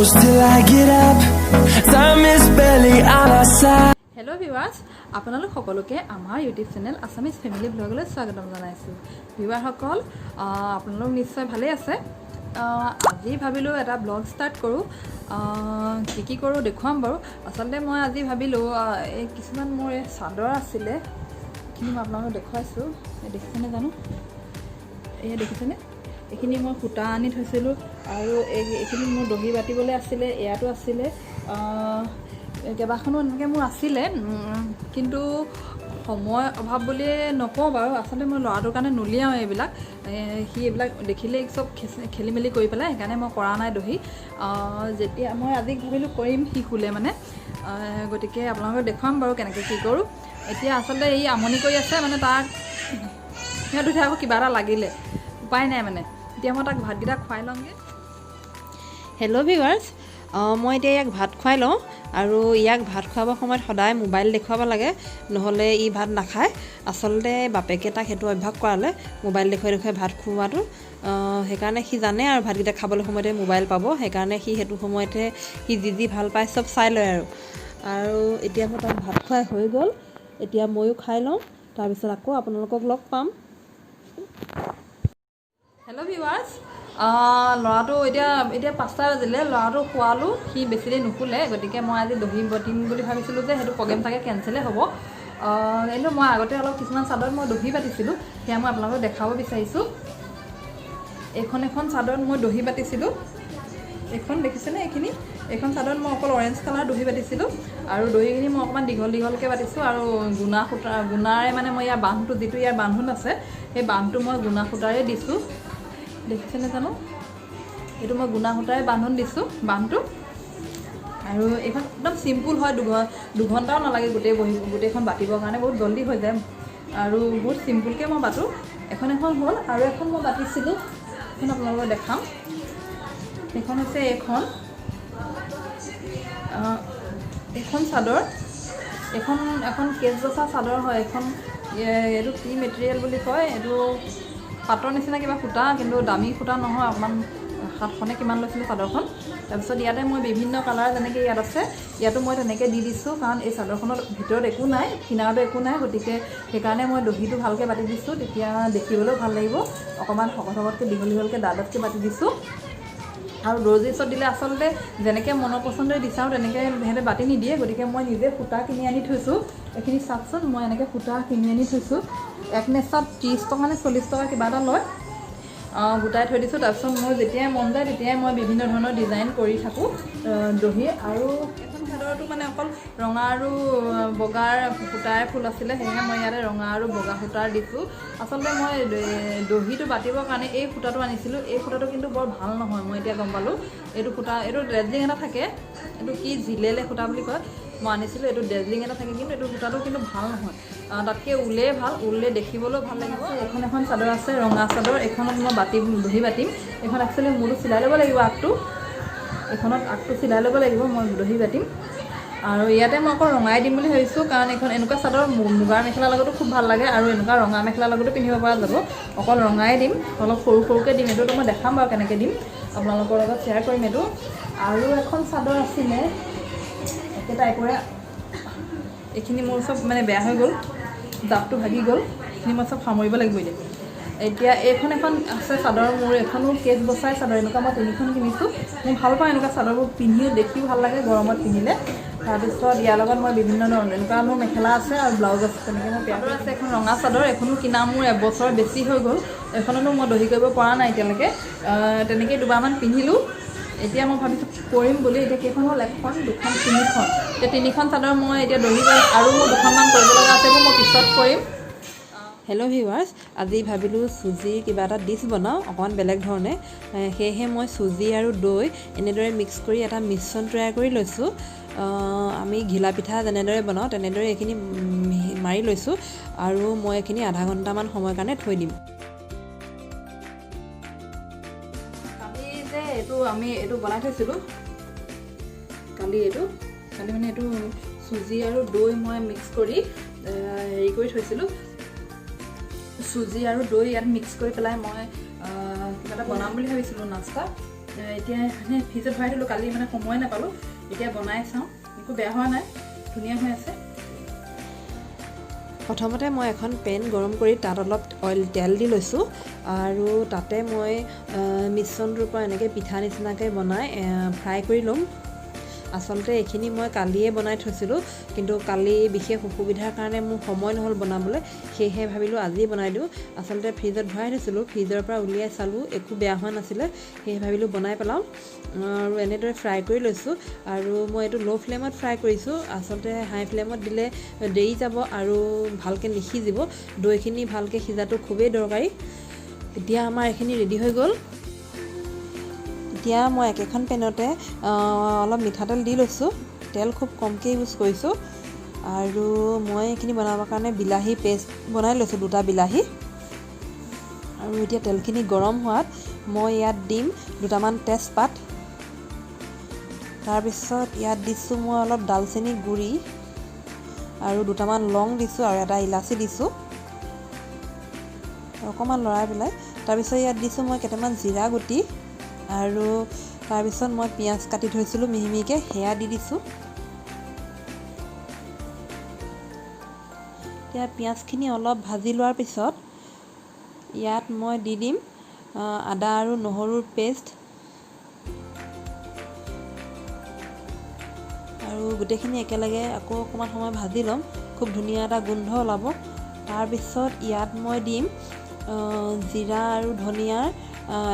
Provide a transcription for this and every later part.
Close till I get up. Time is barely on our side. Hello viewers, আপোনালোক সকলোকে আমাৰ YouTube channel Assamese family ব্লগলৈ স্বাগতম জনাইছোঁ। ভিউৱাৰসকল, আপোনালোক নিশ্চয় ভালেই আছে। আজি ভাবিলোঁ এটা ব্লগ ষ্টাৰ্ট কৰোঁ। কি কি কৰোঁ দেখুৱাম বাৰু। আচলতে মই আজি ভাবিলোঁ, এই কিছুমান মোৰ এই চাদৰ আছিলে, এইখিনি মই আপোনালোকক দেখুৱাইছোঁ। এই দেখিছেনে জানো? এয়া দেখিছেনে? এইখিনি মই সূতা আনি থৈছিলোঁ আৰু এইখিনি মোৰ দহি বাতিবলৈ আছিলে, এয়াতো আছিলে, কেইবাখনো এনেকৈ মোৰ আছিলে। কিন্তু সময় অভাৱ বুলিয়ে নকওঁ বাৰু। আচলতে মই ল'ৰাটোৰ কাৰণে নুলিয়াওঁ এইবিলাক। সি এইবিলাক দেখিলেই চব খেলি মেলি কৰি পেলাই, সেইকাৰণে মই কৰা নাই দহি। যেতিয়া মই আজি ভাবিলোঁ কৰিম, সি শুলে মানে। গতিকে আপোনালোকক দেখুৱাম বাৰু কেনেকৈ কি কৰোঁ। এতিয়া আচলতে ই আমনি কৰি আছে, মানে তাক সিহঁত দুটাই আকৌ কিবা এটা লাগিলে উপায় নাই। মানে এতিয়া মই তাক ভাতকেইটা খুৱাই লওঁগৈ। হেল্ল' ভিউৱাৰ্ছ, মই এতিয়া ইয়াক ভাত খুৱাই লওঁ আৰু ইয়াক ভাত খুৱাবৰ সময়ত সদায় মোবাইল দেখুৱাব লাগে, নহ'লে ই ভাত নাখায়। আচলতে বাপেকে তাক সেইটো অভ্যাস কৰালে, মোবাইল দেখুৱাই দেখুৱাই ভাত খুওৱাটো। সেইকাৰণে সি জানে আৰু ভাতকেইটা খাবলৈ সময়তে মোবাইল পাব। সেইকাৰণে সি সেইটো সময়তে সি যি যি ভাল পায় চব চাই লয়। আৰু এতিয়া মই তাক ভাত খুৱাই হৈ গ'ল। এতিয়া ময়ো খাই লওঁ, তাৰপিছত আকৌ আপোনালোকক লগ পাম। হেল্ল' ভিউৱাৰ্ছ, ল'ৰাটো এতিয়া এতিয়া 5টা বাজিলে। ল'ৰাটো শুৱালোঁ, সি বেছি দেৰি নুশুলে। গতিকে মই আজি দহি বাতিম বুলি ভাবিছিলোঁ যে সেইটো প্ৰগ্ৰেম চাগে কেঞ্চেলেই হ'ব। কিন্তু মই আগতে অলপ কিছুমান চাদৰত মই দহি বাতিছিলোঁ, সেয়া মই আপোনালোকক দেখাব বিচাৰিছোঁ। এইখন এখন চাদৰত মই দহি বাতিছিলোঁ। এইখন দেখিছেনে? এইখিনি এইখন চাদৰত মই অকল অৰেঞ্জ কালাৰ দহি বাতিছিলোঁ আৰু দহিখিনি মই অকণমান দীঘল দীঘলকৈ বাতিছোঁ আৰু গুণা সূতা, গুণাৰে মানে মই ইয়াৰ বান্ধটো, যিটো ইয়াৰ বান্ধোন আছে, সেই বান্ধটো মই গুণা সূতাৰে দিছোঁ। দেখিছেনে জানো? এইটো মই গুণা সূতাৰে বান্ধোন দিছোঁ বান্ধটো। আৰু এইখন একদম চিম্পুল হয়। 2 ঘণ্টাও নালাগে গোটেই বহি গোটেইখন বাতিবৰ কাৰণে, বহুত জল্দি হৈ যায় আৰু বহুত চিম্পুলকৈ মই বাটোঁ। এখন এখন হ'ল আৰু এখন মই বাতিছিলোঁ, এখন আপোনালোকক দেখাম। সেইখন হৈছে এইখন। এইখন চাদৰ, এইখন এখন কেচ বচা চাদৰ হয়। এইখন এইটো কি মেটেৰিয়েল বুলি কয়, এইটো পাটৰ নিচিনা কিবা সূতা, কিন্তু দামী সূতা নহয়। অকণমান 700 নে কিমান লৈছিলে চাদৰখন। তাৰপিছত ইয়াতে মই বিভিন্ন কালাৰ যেনেকৈ ইয়াত আছে, ইয়াতো মই তেনেকৈ দি দিছোঁ, কাৰণ এই চাদৰখনৰ ভিতৰত একো নাই, কিনাৰতো একো নাই। গতিকে সেইকাৰণে মই দহিটো ভালকৈ বাতি দিছোঁ, তেতিয়া দেখিবলৈও ভাল লাগিব। অকণমান শকত শকতকৈ, দীঘল দীঘলকৈ, ডাঠ ডাঠকৈ বাতি দিছোঁ। আৰু দৰ্জী ওচৰত দিলে আচলতে যেনেকৈ মনৰ পচন্দৰে বিচাৰোঁ, তেনেকৈ সিহঁতে বাতি নিদিয়ে। গতিকে মই নিজে সূতা কিনি আনি থৈছোঁ। এইখিনি চাওকচোন, মই এনেকৈ সূতা কিনি আনি থৈছোঁ। এক নেচাত 30 টকা নে 40 টকা কিবা এটা লয়। গোটাই থৈ দিছোঁ। তাৰপিছত মোৰ যেতিয়াই মন যায়, তেতিয়াই মই বিভিন্ন ধৰণৰ ডিজাইন কৰি থাকোঁ দহি। আৰু এখন চাদৰতো মানে অকল ৰঙা আৰু বগাৰ সূতাৰে ফুল আছিলে, সেয়েহে মই ইয়াতে ৰঙা আৰু বগা সূতাৰ দিছোঁ। আচলতে মই দহিটো বাতিবৰ কাৰণে এই সূতাটো আনিছিলোঁ। এই সূতাটো কিন্তু বৰ ভাল নহয়, মই এতিয়া গম পালোঁ। এইটো সূতা, এইটো ডেজলিং এটা থাকে, এইটো কি জিলেলে সূতা বুলি কয়। মই আনিছিলোঁ, এইটো ডেজলিং এটা থাকে, কিন্তু এইটো সূতাটো কিন্তু ভাল নহয়। তাতকৈ ঊলে ভাল, ঊলে দেখিবলৈও ভাল লাগিব। এখন এখন চাদৰ আছে, ৰঙা চাদৰ। এইখনত মই বাতিম, দহি বাতিম। এইখন একচুৱেলি মোৰটো চিলাই ল'ব লাগিব আগটো, এইখনত আগটো চিলাই ল'ব লাগিব। মই দহি বাতিম আৰু ইয়াতে মই অকল ৰঙাই দিম বুলি ভাবিছোঁ, কাৰণ এইখন এনেকুৱা চাদৰ মুগাৰ মেখেলাৰ লগতো খুব ভাল লাগে আৰু এনেকুৱা ৰঙা মেখেলাৰ লগতো পিন্ধিব পৰা যাব। অকল ৰঙাই দিম, অলপ সৰু সৰুকৈ দিম। এইটোতো মই দেখাম বাৰু কেনেকৈ দিম, আপোনালোকৰ লগত শ্বেয়াৰ কৰিম এইটো। আৰু এখন চাদৰ আছিলে একে টাইপৰে। এইখিনি মোৰ চব মানে বেয়া হৈ গ'ল, জাপটো ভাগি গ'ল। এইখিনি মই চব সামৰিব লাগিব এতিয়া। এতিয়া এইখন এখন আছে চাদৰ মোৰ, এখনো কেচ বচাই চাদৰ। এনেকুৱা মই তিনিখন কিনিছোঁ। মই ভাল পাওঁ এনেকুৱা চাদৰবোৰ, পিন্ধিও দেখিও ভাল লাগে গৰমত পিন্ধিলে। তাৰপিছত ইয়াৰ লগত মই বিভিন্ন ধৰণৰ এনেকুৱা মোৰ মেখেলা আছে আৰু ব্লাউজ আছে, তেনেকৈ মই চাদৰ আছে। এখন ৰঙা চাদৰ, এখনো কিনা মোৰ এবছৰ বেছি হৈ গ'ল। এখনতো মই দহি কৰিব পৰা নাই এতিয়ালৈকে। তেনেকেই দুবাৰমান পিন্ধিলোঁ। এতিয়া মই ভাবিছোঁ কৰিম বুলি। এতিয়া কেইখন হ'ল? এখন, দুখন, তিনিখন। এতিয়া তিনিখন চাদৰ মই এতিয়া দহি কৰিম আৰু মোৰ দুখনমান কৰিব লগা আছে, এইবোৰ মই পিছত কৰিম। হেল্ল' ভিউৱাৰ্ছ, আজি ভাবিলোঁ চুজিৰ কিবা এটা ডিছ বনাওঁ অকণমান বেলেগ ধৰণে। সেয়েহে মই চুজি আৰু দৈ এনেদৰে মিক্স কৰি এটা মিশ্ৰণ তৈয়াৰ কৰি লৈছোঁ। আমি ঘিলা পিঠা যেনেদৰে বনাওঁ, তেনেদৰে এইখিনি মাৰি লৈছোঁ আৰু মই এইখিনি আধা ঘণ্টামান সময়ৰ কাৰণে থৈ দিম। কালি যে এইটো আমি এইটো বনাই থৈছিলোঁ কালি, এইটো কালি মানে এইটো চুজি আৰু দৈ মই মিক্স কৰি হেৰি কৰি থৈছিলোঁ। চুজি আৰু দৈ ইয়াত মিক্স কৰি পেলাই মই কিবা এটা বনাম বুলি ভাবিছিলোঁ নাস্তা। এতিয়া মানে ফ্ৰিজত ভৰাই থ'লোঁ, কালি মানে সময় নাপালোঁ, এতিয়া বনাই চাওঁ। একো বেয়া হোৱা নাই, ধুনীয়া হৈ আছে। প্ৰথমতে মই এখন পেন গৰম কৰি তাত অলপ অইল তেল দি লৈছোঁ আৰু তাতে মই মিশ্ৰণটোৰ পৰা এনেকৈ পিঠা নিচিনাকৈ বনাই ফ্ৰাই কৰি ল'ম। আচলতে এইখিনি মই কালিয়ে বনাই থৈছিলোঁ, কিন্তু কালি বিশেষ অসুবিধাৰ কাৰণে মোৰ সময় নহ'ল বনাবলৈ, সেয়েহে ভাবিলোঁ আজিয়ে বনাই দিওঁ। আচলতে ফ্ৰিজত ভৰাই থৈছিলোঁ, ফ্ৰিজৰ পৰা উলিয়াই চালোঁ একো বেয়া হোৱা নাছিলে, সেয়েহে ভাবিলোঁ বনাই পেলাওঁ। আৰু এনেদৰে ফ্ৰাই কৰি লৈছোঁ আৰু মই এইটো ল' ফ্লেমত ফ্ৰাই কৰিছোঁ। আচলতে হাই ফ্লেমত দিলে দেৰি যাব আৰু ভালকৈ নিসিজিব। দৈখিনি ভালকৈ সিজাটো খুবেই দৰকাৰী। এতিয়া আমাৰ এইখিনি ৰেডি হৈ গ'ল। এতিয়া মই একেখন পেনতে অলপ মিঠাতেল দি লৈছোঁ, তেল খুব কমকৈ ইউজ কৰিছোঁ। আৰু মই এইখিনি বনাবৰ কাৰণে বিলাহী পেষ্ট বনাই লৈছোঁ, 2টা বিলাহী। আৰু এতিয়া তেলখিনি গৰম হোৱাত মই ইয়াত দিম 2টামান তেজপাত। তাৰপিছত ইয়াত দিছোঁ মই অলপ ডালচেনি গুড়ি আৰু 2টামান লং দিছোঁ আৰু এটা ইলাচি দিছোঁ, অকণমান লৰাই পেলাই। তাৰপিছত ইয়াত দিছোঁ মই কেইটামান জিৰা গুটি আৰু তাৰপিছত মই পিঁয়াজ কাটি থৈছিলোঁ মিহি মিহিকৈ, সেয়া দি দিছোঁ। এতিয়া পিঁয়াজখিনি অলপ ভাজি লোৱাৰ পিছত ইয়াত মই দি দিম আদা আৰু নহৰুৰ পেষ্ট আৰু গোটেইখিনি একেলগে আকৌ অকণমান সময় ভাজি ল'ম, খুব ধুনীয়া এটা গোন্ধ ওলাব। তাৰপিছত ইয়াত মই দিম জিৰা আৰু ধনিয়াৰ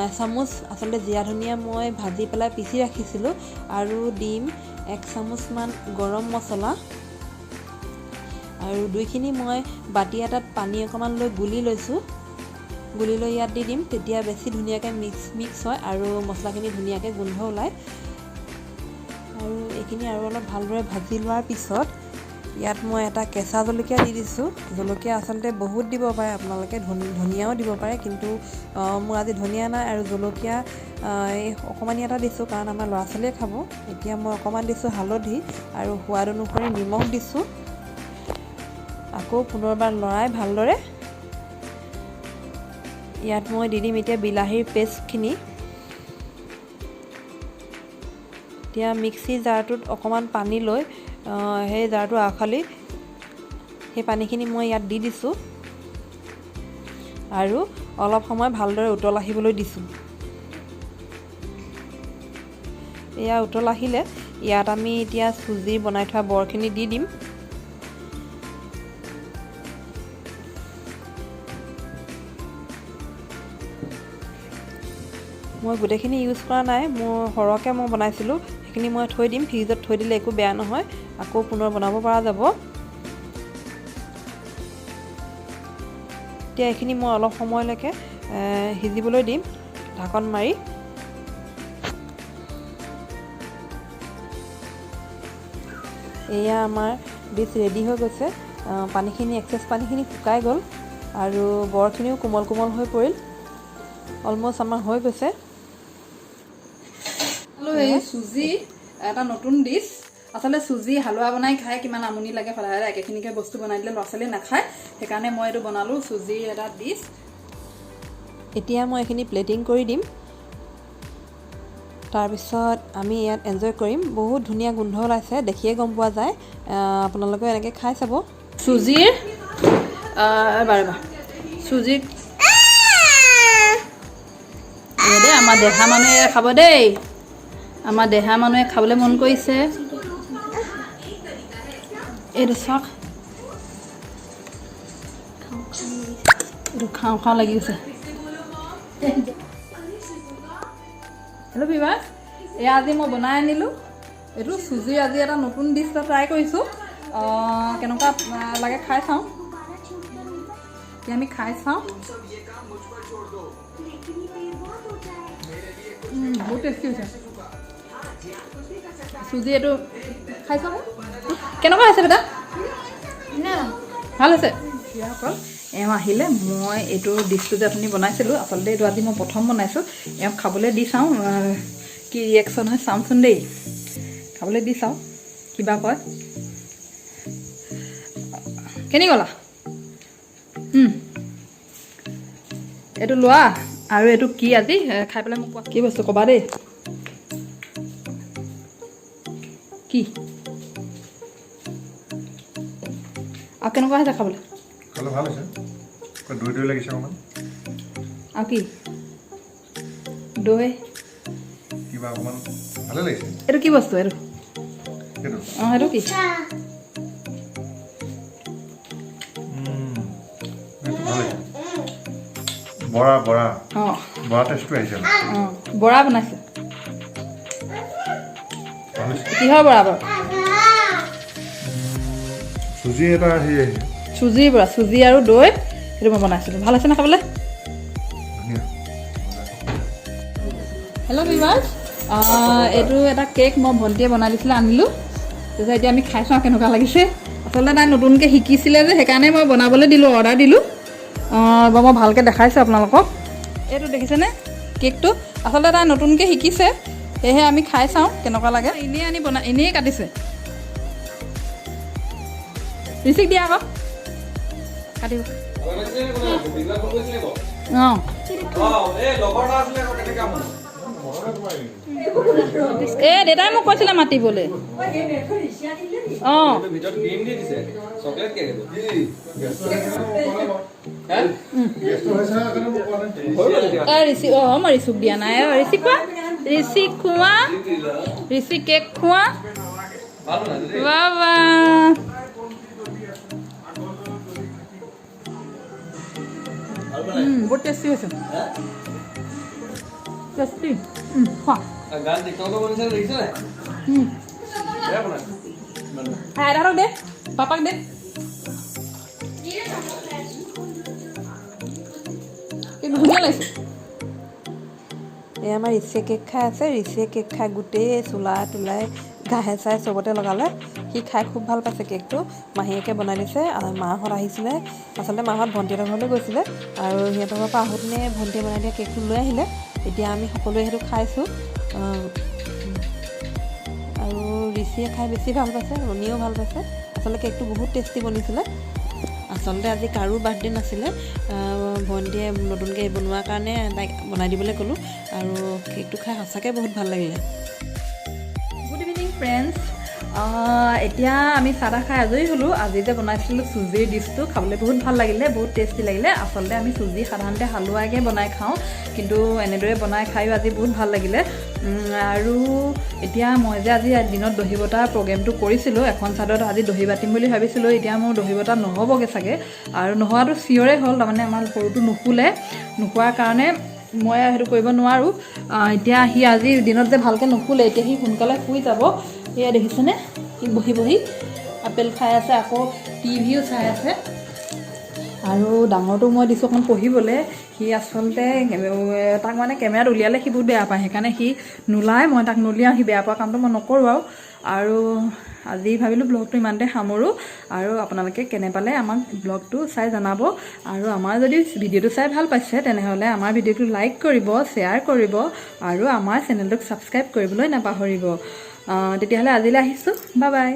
এচামুচ। আচলতে জিৰা ধনিয়া মই ভাজি পেলাই পিচি ৰাখিছিলোঁ। আৰু দিম 1 চামুচমান গৰম মছলা। আৰু দুইখিনি মই বাতি এটাত পানী অকণমান লৈ গুলি লৈছোঁ, গুলি লৈ ইয়াত দি দিম, তেতিয়া বেছি ধুনীয়াকৈ মিক্স হয় আৰু মছলাখিনি ধুনীয়াকৈ গোন্ধ ওলায়। আৰু এইখিনি আৰু অলপ ভালদৰে ভাজি লোৱাৰ পিছত ইয়াত মই এটা কেঁচা জলকীয়া দি দিছোঁ। জলকীয়া আচলতে বহুত দিব পাৰে আপোনালোকে, ধনিয়াও দিব পাৰে, কিন্তু মোৰ আজি ধনিয়া নাই আৰু জলকীয়া এই অকণমানি এটা দিছোঁ কাৰণ আমাৰ ল'ৰা ছোৱালীয়ে খাব। এতিয়া মই অকণমান দিছোঁ হালধি আৰু সোৱাদ অনুসৰি নিমখ দিছোঁ। আকৌ পুনৰবাৰ লৰাই ভালদৰে ইয়াত মই দি দিম এতিয়া বিলাহীৰ পেষ্টখিনি। এতিয়া মিক্সি জাৰটোত অকণমান পানী লৈ সেই জাৰটো আখালি সেই পানীখিনি মই ইয়াত দি দিছোঁ আৰু অলপ সময় ভালদৰে উতল আহিবলৈ দিছোঁ। এয়া উতল আহিলে ইয়াত আমি এতিয়া চুজি বনাই থোৱা বৰখিনি দি দিম। মই গোটেইখিনি ইউজ কৰা নাই, মোৰ সৰহকৈ মই বনাইছিলোঁ, সেইখিনি মই থৈ দিম। ফ্ৰিজত থৈ দিলে একো বেয়া নহয়, আকৌ পুনৰ বনাব পৰা যাব। এতিয়া এইখিনি মই অলপ সময়লৈকে সিজিবলৈ দিম ঢাকন মাৰি। এয়া আমাৰ ডিছ ৰেডি হৈ গৈছে। পানীখিনি এক্সেছ পানীখিনি শুকাই গ'ল আৰু বৰখিনিও কোমল কোমল হৈ পৰিল। অলমষ্ট আমাৰ হৈ গৈছে। এই চুজি এটা নতুন ডিছ। আচলতে চুজি হালোৱা বনাই খাই কিমান আমনি লাগে, সদায় সদায় একেখিনিকে বস্তু বনাই দিলে ল'ৰা ছোৱালীয়ে নাখায়, সেইকাৰণে মই এইটো বনালোঁ চুজিৰ এটা ডিছ। এতিয়া মই এইখিনি প্লেটিং কৰি দিম, তাৰপিছত আমি ইয়াত এনজয় কৰিম। বহুত ধুনীয়া গোন্ধ ওলাইছে, দেখিয়ে গম পোৱা যায়। আপোনালোকেও এনেকৈ খাই চাব। চুজিৰ বাৰু চুজিৰ দেই, আমাৰ দেহা মানুহে খাব দেই, আমাৰ দেহা মানুহে খাবলৈ মন কৰিছে। এইটো চাওক, এইটো খাওঁ খাওঁ লাগি গৈছে। হেল্ল' ভিউৱাৰ্ছ, এয়া আজি মই বনাই আনিলোঁ এইটো চুজিৰ আজি এটা নতুন ডিছ এটা ট্ৰাই কৰিছোঁ। কেনেকুৱা লাগে খাই চাওঁ। এতিয়া আমি খাই চাওঁ। বহুত টেষ্টি হৈছে চুজি। এইটো খাই চাওঁ কেনেকুৱা হৈছে বেটা, ভাল হৈছে। প্ৰিয়সকল, এওঁ আহিলে মই এইটো ডিছটো যে অথনি বনাইছিলোঁ, আচলতে এইটো আজি মই প্ৰথম বনাইছোঁ। এওঁক খাবলৈ দি চাওঁ কি ৰিয়েকশ্যন হয়, চাওঁচোন দেই। খাবলৈ দি চাওঁ কিবা কয়। কেনি গ'লা? এইটো লোৱা আৰু এইটো কি আজি খাই পেলাই মোক কোৱা কি বস্তু ক'বা দেই। কি আৰু কেনেকুৱা হৈছে খাবলৈ? খালে ভাল হৈছে, দৈ দৈ লাগিছে অকণমান। আৰু কি দৈ? কিবা অকণমান ভালে লাগিছে। এইটো কি বস্তু এইটো? সেইটো? অঁ, সেইটো কি? সেইটো ভাল লাগিছে। বৰা বৰা। অঁ। বৰা টেষ্টটো আহিছে অলপ। অঁ, বৰা বনাইছে। ভাল হৈছে। কিহৰ বৰা বাৰু? চুজি এটা হেৰি আহিছে। চুজিৰ বৰা, চুজি আৰু দৈ, সেইটো মই বনাইছিলোঁ। ভাল হৈছে নে খাবলৈ? ধুনীয়া। হেল্ল' ভিউৱাৰ্ছ, এইটো এটা কেক মই ভণ্টিয়ে বনাই দিছিলে, আনিলোঁ। তাৰপিছত এতিয়া আমি খাই চাওঁ কেনেকুৱা লাগিছে। আচলতে তাই নতুনকৈ শিকিছিলে যে, সেইকাৰণে মই বনাবলৈ দিলোঁ, অৰ্ডাৰ দিলোঁ। বাৰু মই ভালকৈ দেখাইছোঁ আপোনালোকক। এইটো দেখিছেনে কেকটো? আচলতে তাই নতুনকৈ শিকিছে, সেয়েহে আমি খাই চাওঁ কেনেকুৱা লাগে। এনেই আনি বনাই, এনেই কাটিছে। ৰিচিক দিয়া আকৌ কাটিব। অঁ। এই দেউতাই মোক কৈছিলে মাতিবলৈ। অঁ। ভিতৰত ক্ৰীম দি দিছে, চকলেট কেক এইটো। গেছটো হৈছে কাৰণে মই কোৱা নাই। হৈ গ'ল এতিয়া। এই ৰিচি, অঁ, মই ৰিচুক দিয়া নাই। অ, ৰিচি খোৱা, ৰিচি খোৱা, ৰিচি কেক খোৱা। ভাল বনাইছে দেই। বাবা, বহুত টেষ্টি হৈছে, টেষ্টি। খোৱা। আৰু গান টিকটকত বনিছে, দেখিছে নাই? বেয়া বনাইছে। আইতাহঁতক দে, পাপাক দে। কেকটো ধুনীয়া লাগিছে। এই আমাৰ ৰিচিয়ে কেক খাই আছে। ৰিচিয়ে কেক খাই গোটেই চোলা তোলাই ঘাঁহে চাই চবতে লগালে। সি খাই খুব ভাল পাইছে কেকটো। মাহীয়েকে বনাই দিছে আৰু মাহঁত আহিছিলে। আচলতে মাহঁত ভণ্টিহঁতৰ ঘৰলৈ গৈছিলে আৰু সিহঁতৰ ঘৰৰ পৰা আহোঁতেনে ভণ্টিয়ে বনাই দিয়া কেকটো লৈ আহিলে। এতিয়া আমি সকলোৱে সেইটো খাইছোঁ আৰু ৰিচিয়ে খাই বেছি ভাল পাইছে, ৰণীয়েও ভাল পাইছে। আচলতে কেকটো বহুত টেষ্টি বনিছিলে। আচলতে আজি কাৰো বাৰ্থডে নাছিলে, ভণ্টিয়ে নতুনকৈ বনোৱাৰ কাৰণে তাইক বনাই দিবলৈ ক'লোঁ আৰু কেকটো খাই সঁচাকৈ বহুত ভাল লাগিলে। গুড ইভিনিং ফ্ৰেণ্ডছ, এতিয়া আমি চাহ তাহ খাই আজৰি হ'লোঁ। আজি যে বনাইছিলোঁ চুজিৰ ডিছটো, খাবলৈ বহুত ভাল লাগিলে, বহুত টেষ্টি লাগিলে। আচলতে আমি চুজি সাধাৰণতে হালোৱাকৈ বনাই খাওঁ, কিন্তু এনেদৰে বনাই খায়ো আজি বহুত ভাল লাগিলে। আৰু এতিয়া মই যে আজি দিনত দহি বটা প্ৰগ্ৰেমটো কৰিছিলোঁ, এখন চাদৰত আজি দহি বাতিম বুলি ভাবিছিলোঁ, এতিয়া মোৰ দহি বটা নহ'বগৈ চাগে। আৰু নোহোৱাটো চিয়ৰে হ'ল, তাৰমানে আমাৰ সৰুটো নুশুলে, নোখোৱাৰ কাৰণে মই আৰু সেইটো কৰিব নোৱাৰোঁ। এতিয়া সি আজি দিনত যে ভালকৈ নুশুলে, এতিয়া সি সোনকালে শুই যাব। এয়া দেখিছেনে, সি বহি বহি আপেল খাই আছে, আকৌ টিভিও চাই আছে। আৰু ডাঙৰটো মই দিছোঁ অকণমান পঢ়িবলৈ। সি আচলতে তাক মানে কেমেৰাত উলিয়ালে সি বহুত বেয়া পায়, সেইকাৰণে সি নোলায়। মই তাক নুলিয়াওঁ, সি বেয়া পোৱা কামটো মই নকৰোঁ। আৰু আজি ভাবিলোঁ ব্লগটো ইমানতে সামৰোঁ। আৰু আপোনালোকে কেনে পালে আমাক ব্লগটো চাই জনাব। আৰু আমাৰ যদি ভিডিঅ'টো চাই ভাল পাইছে, তেনেহ'লে আমাৰ ভিডিঅ'টো লাইক কৰিব, শ্বেয়াৰ কৰিব আৰু আমাৰ চেনেলটোক ছাবস্ক্ৰাইব কৰিবলৈ নাপাহৰিব। তেতিয়াহ'লে আজিলৈ আহিছোঁ, বাই বাই।